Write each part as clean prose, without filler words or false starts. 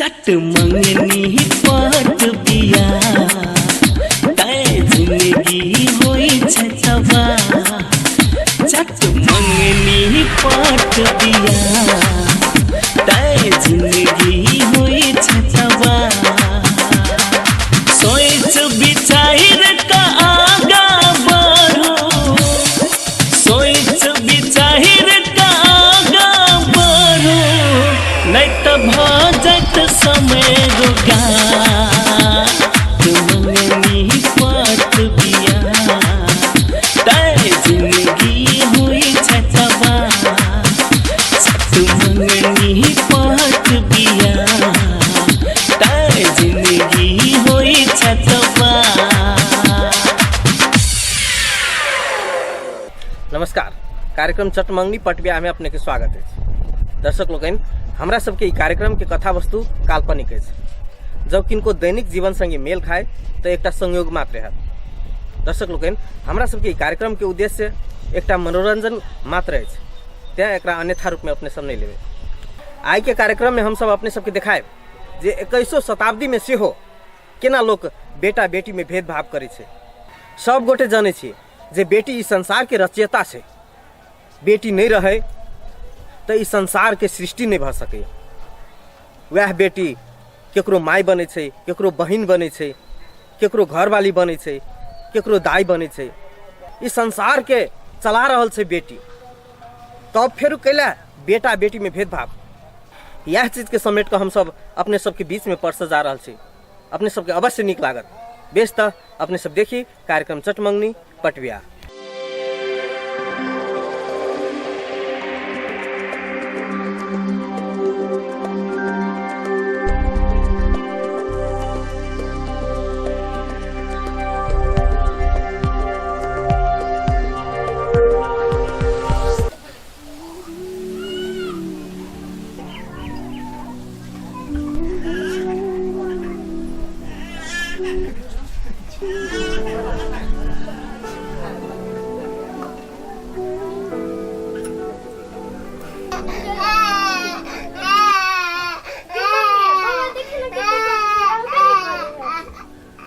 चट मंगनी पट बिया तै जिंदगी होई छै तबाह। चट मंगनी पट बिया तै जिंदगी होई छै तबाह। सोच विचार का आगा बढ़ो, सोच विचार का आगा बढ़ो, नहीं तो भऽ जायत समय रोगा। मंगनी पट बिया तै जिंदगी होई छै तबाह। मंगनी पट बिया तै जिंदगी होई छै तबाह। नमस्कार, कार्यक्रम चटमंगनी पटबिया में अपने के स्वागत अछि। दर्शक लोकनि, हमरा सबके ई कार्यक्रम के कथा वस्तु काल्पनिक अछि। जब किनको दैनिक जीवन संगे मेल खाए तो एकटा संयोग मात्र हैत। दर्शक लोकनि, हमरा सबके ई कार्यक्रम के उद्देश्य एकटा मनोरंजन मात्र अछि, तें एकरा अन्यथा रूप में अपने सब नहीं लेबै। आइ के कार्यक्रम में हम सब अपने सबके देखायब जे 21 शताब्दी में सेहो केना लोक बेटा बेटी में भेदभाव करै छै। सब गोटे जानै छी जे बेटी ई संसार के रचयिता छै। बेटी नहीं रहे तो ई संसार के सृष्टि नहीं भऽ सकैए। वएह बेटी केकरो माय बनै छै, केकरो बहिन बनै छै, केकरो घरवाली बनै छै, केकरो दाइ बनै छै। ई संसार के चला रहल छै बेटी, तब फेर कैला बेटा बेटी में भेदभाव। इएह चीजके समेट कऽ हमसब अपने सबके बीचमे परसऽ जा रहल छी। अपने सबके अवश्य नीक लागत। बेस तऽ अपने सब देखी कार्यक्रम चटमंगनी पटबिया।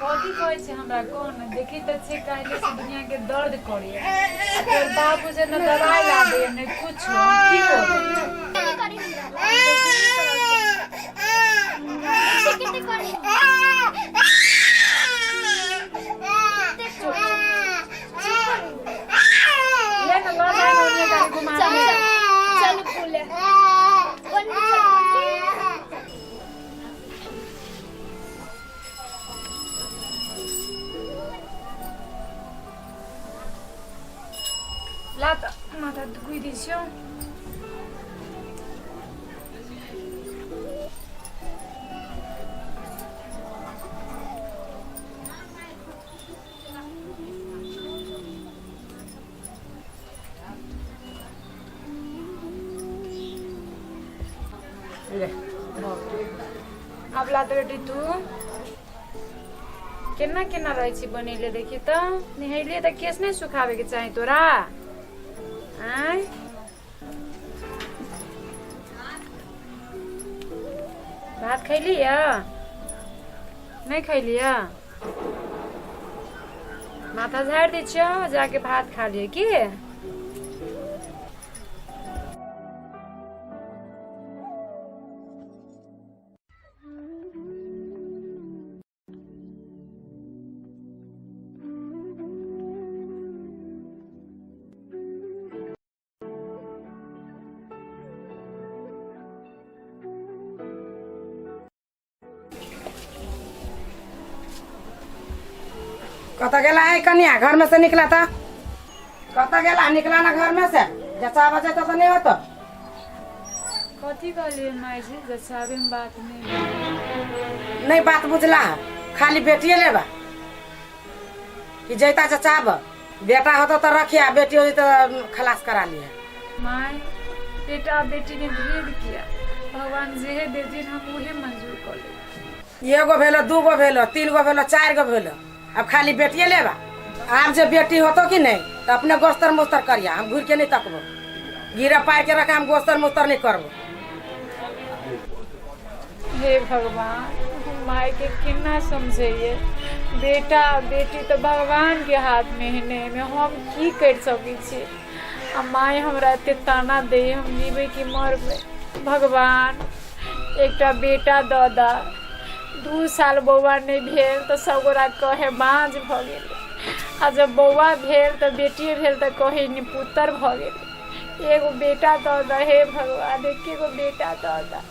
कथी कहै छै हमरा कह ने, देखी तऽ छै काल्हि से दुनिया के दर्द करैया। तोर बाबू जे ने दवाई ला दे ने कुछ, हम की करू? ले न लऽ जाय ओने गाड़ी घुमा दे। चल फूले। ला त माथा दुखी छियौ। ले आब ला तऽ बेटी, तू केना केना रहै छी बनेले? देखी तऽ, नहेलियै तऽ केश नहि सुखाबेके चाही तोरा। आँय, भात खैली या नहि खैली? या माथा झाड़ि दै छियौ, जाके भात खा लिअ। की कतऽ गेला है कनिया? घर में से निकला था, कतऽ गेला? निकला ना घर में से। जचा बचा तो नहीं होतो। कथी कहलियै माय जी? जचाबे में बात नहीं। नहीं बात बुझला है, खाली बेटिए लेबा कि जैता जचाब। बेटा होतो तो रखिया, बेटी होती तो खलास करा लिया। माय, बेटा बेटी में भेद किया? भगवान जेहे देथिन हम उहे मंजूर कर लेब। एगो भेलो, दूगो भेलो, तीन गो भेलो, चारि गो भेलो, अब खाली बेटिए लेबा। आब जे बेटी होतो कि नहीं तो अपने गोस्तर मुस्तर करिया, हम घूर के नहीं तकबो। गिरा पार के रखा, हम गोस्तर मुस्तर नहीं करबो। हे भगवान, हम मायके केना समझैयै? बेटा बेटी तऽ भगवानके हाथमे है ने, एहिमे हम की करि सकै छी? आ माय हमरा एते ताना दैए, हम जीबै कि मरबै? भगवान एकटा बेटा दऽ दऽ। 2 साल बौआ नहि भेल तऽ सभगोरा कहै बाँझ भऽ गेलै, आ जब बौआ भेल तऽ बेटिए भेल तऽ कहै निपुतर भऽ गेलै। एगो बेटा दऽ दऽ हे भगवान, एकेगो बेटा दऽ दऽ।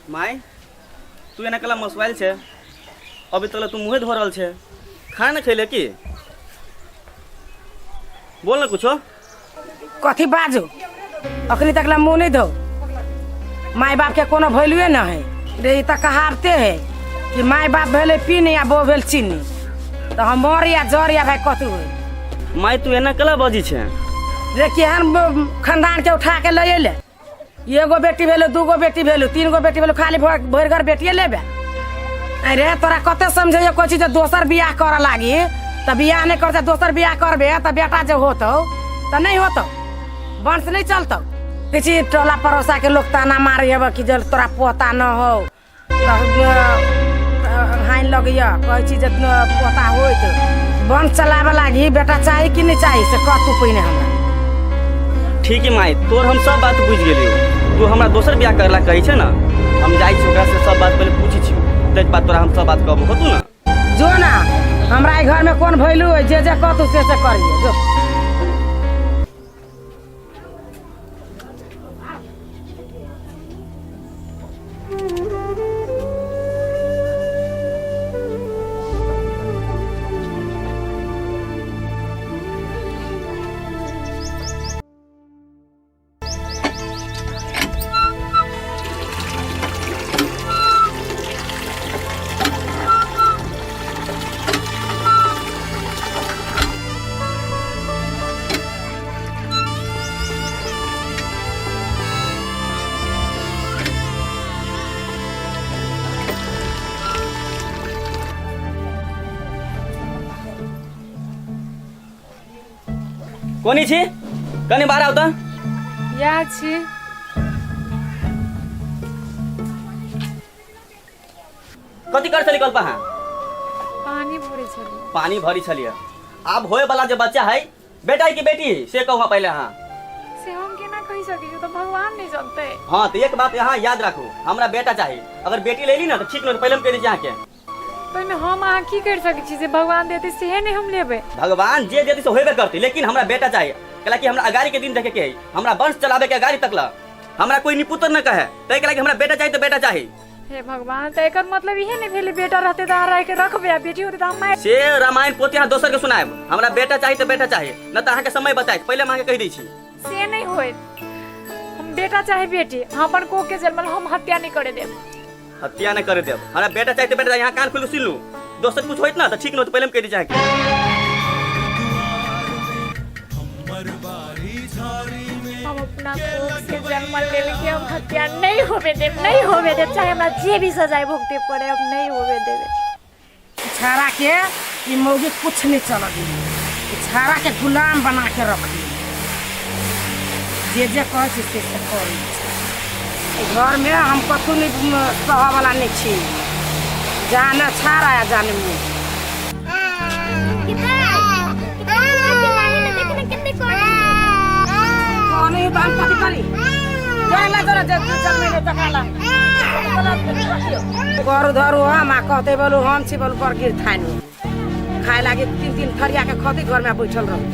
माय, तू एना कला मसुआइल छै? अभी तक तू मुँहे धो रहल छै, खाना नहि खैले की? बोल ना कुछो। कथी बाजू? अखनी तक ला मुँह नहीं धो। माय बाप के कोनो वैल्यूए न है रे। ई तऽ कहावते है कि माय बाप भेलै पीनी आ बो भेल चीनी। तऽ हम मर या जर या भाई कथू होय। माय, तू एना कला बजी छै? रे, केहन खानदान के उठा के लऽ अयलै? एगो बेटी भेलो, दूगो बेटी भेलो, तीन गो बेटी भेलो, खाली भरि घर बेटिए लेबे। अरे तोरा कते समझैयो, कहै छी जे दोसर बियाह करऽ लागी तऽ बियाह नहि करतै। दोसर बियाह करबे तऽ बेटा जे होतौ तऽ नहि होतौ, वंश नहि चलतौ। किछु टोला पड़ोसा के लोग ताना मारे हेबे कि जे तोरा पोता न हो तऽ हानि लगैया। कहै छी जे पोता होइत वंश चलाबऽ लागी बेटा चाही कि नहि चाही, से कह तू पहिने हमरा। ठीक है माई, तोर हम सब बात बुझि गेलियौ। तू हमरा दोसर बियाह करला कहै छै ने, हम जाइ छी ओकरा से सब बात पहिले पूछै छी, ताहिके बाद तोरा हम सब बात कहबो। होतू ना? जो ना, हमरा ई घर में कोन वैल्यू है? जे जे कहतू से से करिए जो। कोनी छी? कनी बाहर आउ तऽ। या छी। कथी कर छली कल पहा? पानी भरे छलियै। पानी भरी छलियै। आब होए वाला जे बच्चा है, बेटा है कि बेटी, से कहू पहिले अहाँ। से हम केना कहि सकै छी? तऽ भगवान नहि जनतै। हाँ, तऽ एक बात यहाँ याद राखू, हमरा बेटा चाही। अगर बेटी ले ली ना तऽ ठीक नहीं, पहले हम कह दै छी अहाँके। तऽ ओहिमे हम अहाँ की करि सकै छी? जे भगवान देतै सेहे ने हम लेबै। भगवान जे देतै से होबे करतै, लेकिन हमरा बेटा चाही, कैला कि हमरा अगाड़ी के दिन देखे के है, हमरा वंश चलावे के अगाड़ी तक ला। हमरा कोई निपुत्र न कहे, ताहि के लागी हमरा बेटा चाही तऽ बेटा चाही। हे भगवान, तऽ एकर मतलब इहे ने भेलै बेटा रहतै तऽ अहाँ राखि रखबै आ बेटी होतै तऽ अहाँ मारि से रामायण पोथी अहाँ दोसर के सुनायब। हमरा बेटा चाही तऽ बेटा चाही, न तऽ अहाँके समय बतायत, पहिले हम अहाँके कहि दै छी। से नहि होइत। हम बेटा चाहे बेटी, हम अपन कोख के जन्मल हम हत्या नहि करे देब। हत्या नहि करे देब। हमरा बेटा चाही तऽ बेटा चाही। अहाँ कान खोलि कऽ सुनि लू, दोसर कुछ होइत ना तऽ ठीक न होइत, पहिले हम कहि दै छी अहाँके। हम अपना कोख से जन्मल लेलके हम हत्या नहीं होवे देब, नहीं होवे देब, चाहे हमरा जे भी सजाए भुगते पड़े, हम नहीं होवे देबे। छाड़ा के ई मौगी कुछ नहीं चल दी, छाड़ा के गुलाम बना के रख दी। जे जे कहै छी से से करै छी। घर में हम कतहु नहीं सहऽ वाला नहीं छी, जाने छाड़ा या जाने मुँह। कौन है बाल कथी करी जाला जरा जल में तकला करू धरू। हम आ कहते बोलू हम छी बोलू बड़ गिर थानी खाए लागी तीन तीन थरिया के खती, घर में बैठल रहू।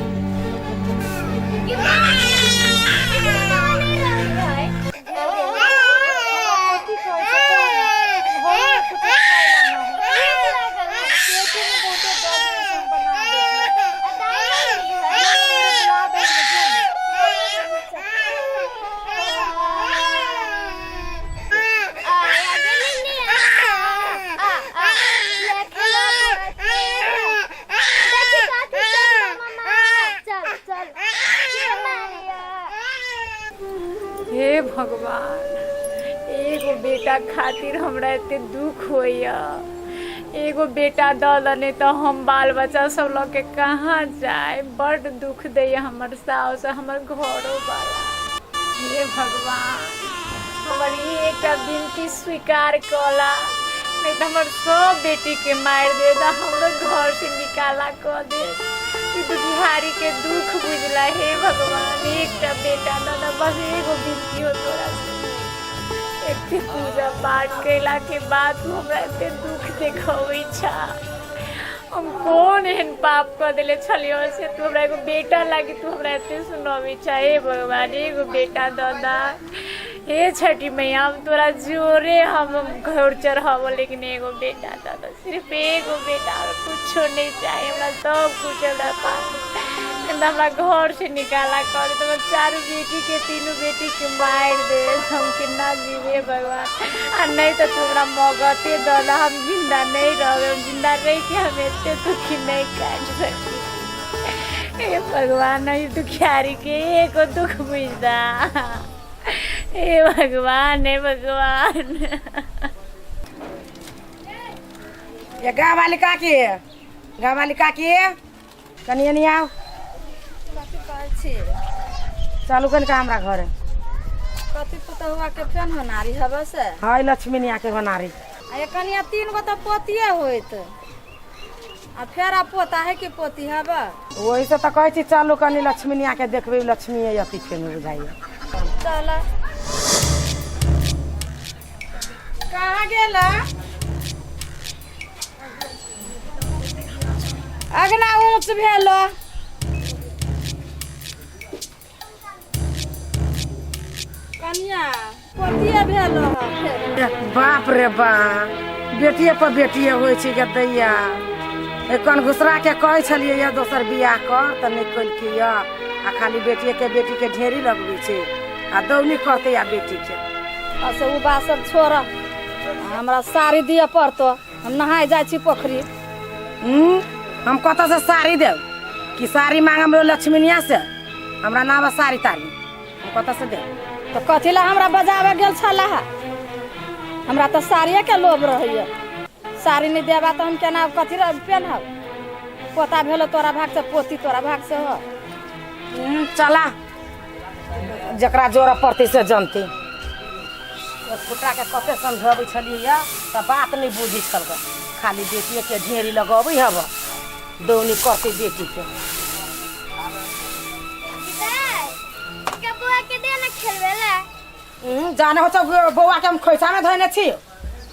कथी कहै छै कह ने, घरोमे कुछो खाय ला न है। पेटे में बहुते दर्द होइ छै, हम बना देब। मम्मी के बुला दै ने, जो ने। हे भगवान, एगो बेटा खातिर हमरा एते दुख होइया। एगो बेटा दऽ दऽ, नहि तऽ हम बाल बच्चा सब लऽ के कहाँ जाय। बड्ड दुख दैया हमर साउस आ हमर घरो वाला। हे भगवान, हमर ई एकटा विनती स्वीकार कऽला, नहि तऽ हमर सब बेटीके मारि देत आ हमरो घरसँ निकाला कऽ देत। ई दुखिहारीके दुख बुझला। हे भगवान, एकटा बेटा दऽ दऽ, बस एगो विनती हो तोरा से। एते पूजा पाठ कयलाके बाद तू हमरा एते दुख देखबै छा। हम कोन एहन पाप कऽ देले छलियौ से तू हमरा एगो बेटा लागी तू हमरा एते सुनबै छा। हे भगवान, एगो बेटा दऽ दा। हे छठी मैया, हम तोरा जोरे हम घर चढ़ाबो, लेकिन एगो बेटा दऽ दा, सिर्फ एगो बेटा, और कुछो नहीं चाही हमरा। सब कुछ हमरा पास, लेकिन हमरा घर से निकाला कर दे, हमर चारू बेटी के, तीनू बेटी के मारि दे, हम केना जीवे भगवान? आ नहीं तऽ तू हमरा मौगते दऽ दे, हम जिंदा नहीं रहबै। हम जिंदा रहि के हम एते दुखी नहीं काटि सकी। हे भगवान, एहि दुखियारी के एगो दुख बुझदा। हे भगवान, हे भगवान। ये गाँव वाली काकी, गाँव वाली काकी, कनि एनी आउ। कथी कहै छी? चलू कनिका हमरा घरे। कथी पुतहुआ के फेन होनारी हबे से? है लक्ष्मीनिया के होनारी। आ ये कनिया 3 गो तऽ पोतिये होइत, आ फेर आ पोता है कि पोती हबे? ओही से तऽ कहै छी चलू कनि लक्ष्मीनिया के देखबै, लक्ष्मी अथी फेन बुझाइए। चल। कहाँ गेला? अगना ऊँच भेल। कनिया पोतिये भेल हँ फेर। बाप रे बा, बेटिए पर बेटिए होइ छै गे दैया। एखन घुसरा के कहै छलियै यऽ दोसर बियाह कर, तऽ नहि केलकै यऽ, आ खाली बेटिए के बेटी के ढेरी लगबै छै आ दौनी करतै आ बेटी के। आ से ओ बात सब छोड़, हमरा साड़ी दिअ पड़तो, हम नहाय जाइ छी पोखरी। हम कतऽ से साड़ी देब? कि साड़ी मांगम रो लक्ष्मीनिया से? हमरा ना बा साड़ी ताड़ी, हम कतऽ से देब? तऽ कथी लए हमरा बजाबे गेल छला? हमरा तऽ साड़िए के लोभ रहैया। साड़ी नहि देबा तऽ हम केना कथी पेन्हब? पोता भेलो तोरा भाग से, पोती तोरा भाग से हो। चला, जकरा जोड़ऽ पड़तै से जनतै। फुटाके कते समझबै छलियै यऽ तऽ बात नहि बुझै छल, खाली बेटिएके ढेरी लगबै हब, दौनी करतै बेटीके। बौआ के दे ना खेलबे ला। जाने हो तो बौआ के हम खोइसा में धोने छी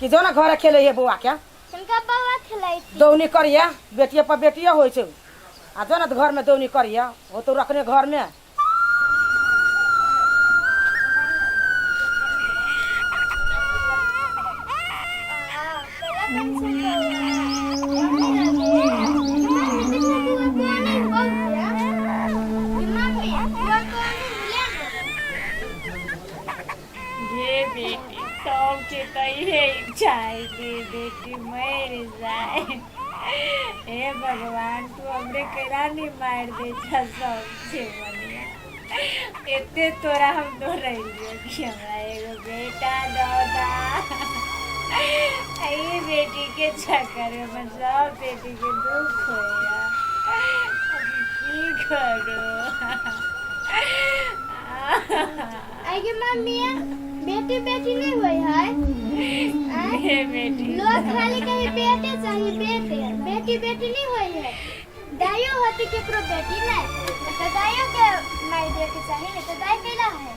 कि जो ना घरे खेले हे बौआ के। हुनका बौआ खेलाई। दौनी करिए, बेटिए पर बेटिए होइ छै, आ जो ना घर में दौनी करिए हो तो रखने घर में। गे बेटी, सबके तऽ इहे इच्छा है कि बेटी मरि जाय। हे भगवान, तू हमरे केना नहि मारि दै छह? सब छै बढ़िया, एते तोरा हम दोहरैलियौ कि हमरा एगो बेटा दऽ दा। एहि बेटीके चक्करमे हमर सब बेटीके दुख होइया। की करू? आगे मम्मी, बेटी बेटी नहीं हुई है? हे बेटी, लोग खाली कहीं बेटे चाहिए बेटे, बेटी बेटी नहीं हुई है। दाइयो होती केकरो बेटी नहीं तो दाइयो के मार दे के चाहिए, नहीं तो दाई कैला है?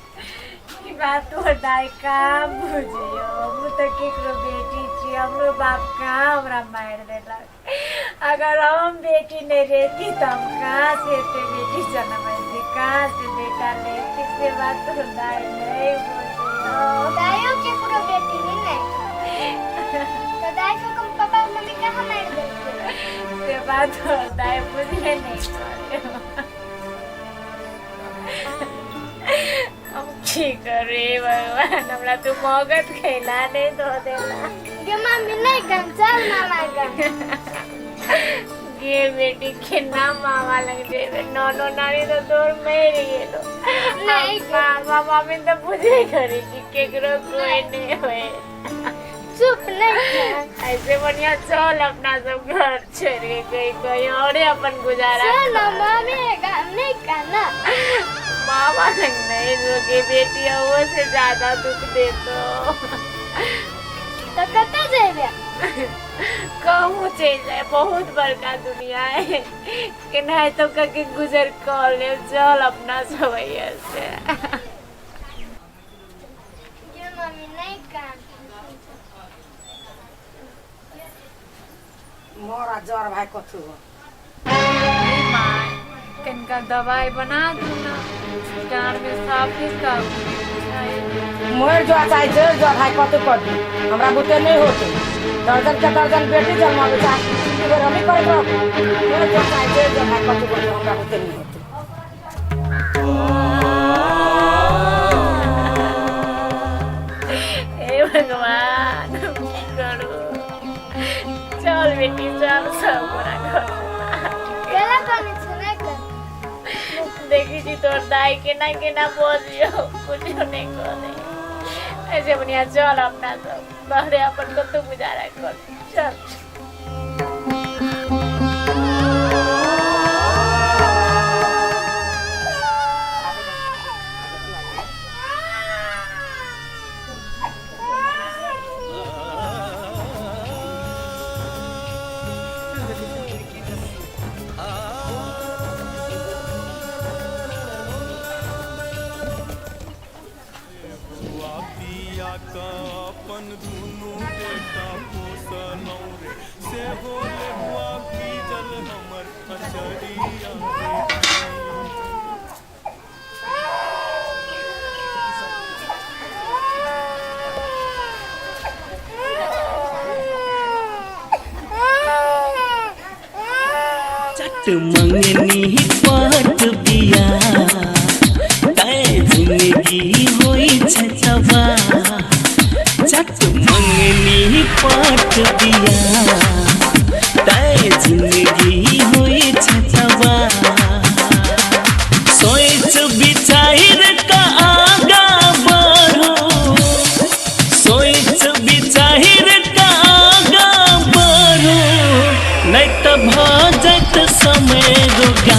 ई बात तोहर दाइ कहाँ बुझियो? हम तऽ केकरो बेटी छी, हमरो बाप कहाँ हमरा मारि देलक? अगर हम बेटी नहीं रहती तो हम कहाँ से एते बेटी जनमैती, कहाँ से बेटा लेती? से बात तोहर दाइ नहीं बुझियो। दाइयो केकरो बेटी नहीं नहीं तो दाई को कम पापा मम्मी कहाँ मार देते? से बात तोहर दाइ बुझे नहीं करे। हम की करे भगवान, हमरा तू मौगत खैला नहीं दो देला। गे मम्मी नहीं गन, चल मामा गन। गे बेटी, केना मामा लग जेबे? ननो नानी तो तोर मरि गेलो। नहीं। मामा मामी तऽ बुझे करे छी केकरो कोई नहीं होए। चुप नहीं। ऐसे बढ़िया चल अपना सब घर छोड़ के कहीं कहीं और अपन गुजारा। चल ना मामी नहीं कहना। मामा संग नहीं रोके बेटी वो से ज्यादा दुख दे तो। तो कतऽ जेबे? कहूँ चल जाए, बहुत बड़का दुनिया है केना तो करके गुजर कर ले। चल अपना सब से। ये मम्मी नहीं कान। मोरा जर भाई कथू हो। कनका दवाई बना दू ना, डाँड़ में साफे का मर जो चाहे जर जो भाई कथू कर दी, हमरा बुते नहीं होते। दर्जन के दर्जन बेटी जन्मावे चाहे जिंदगी भर हम ही करैत रहब। मर जो चाहे जर जो भाई कथू कर दी, हमरा बुते नहीं होते। हे भगवान की करू। चल बेटी चल सब गोरा घर। केला कने छै नहीं कर। देखी छी तोर दाई केना केना बजियो, कुछो नहीं करे। ऐसे बढ़िया चल अपना सब बाहरे अपन कतौ गुजारा कर। चल अपन दुनू बेटा पोसलहुँ रे सेहो लेहुआ भीजल हमर अचरिया रे। चट मंगनी पट बिया तै जिंदगी होई छै तबाह। चट मंगनी पट बिया तै जिंदगी होई छै तबाह। सोच विचार का आगा बढ़ो, सोच विचार का आगा बढ़ो, नहीं त भऽ जायत समय रोगा।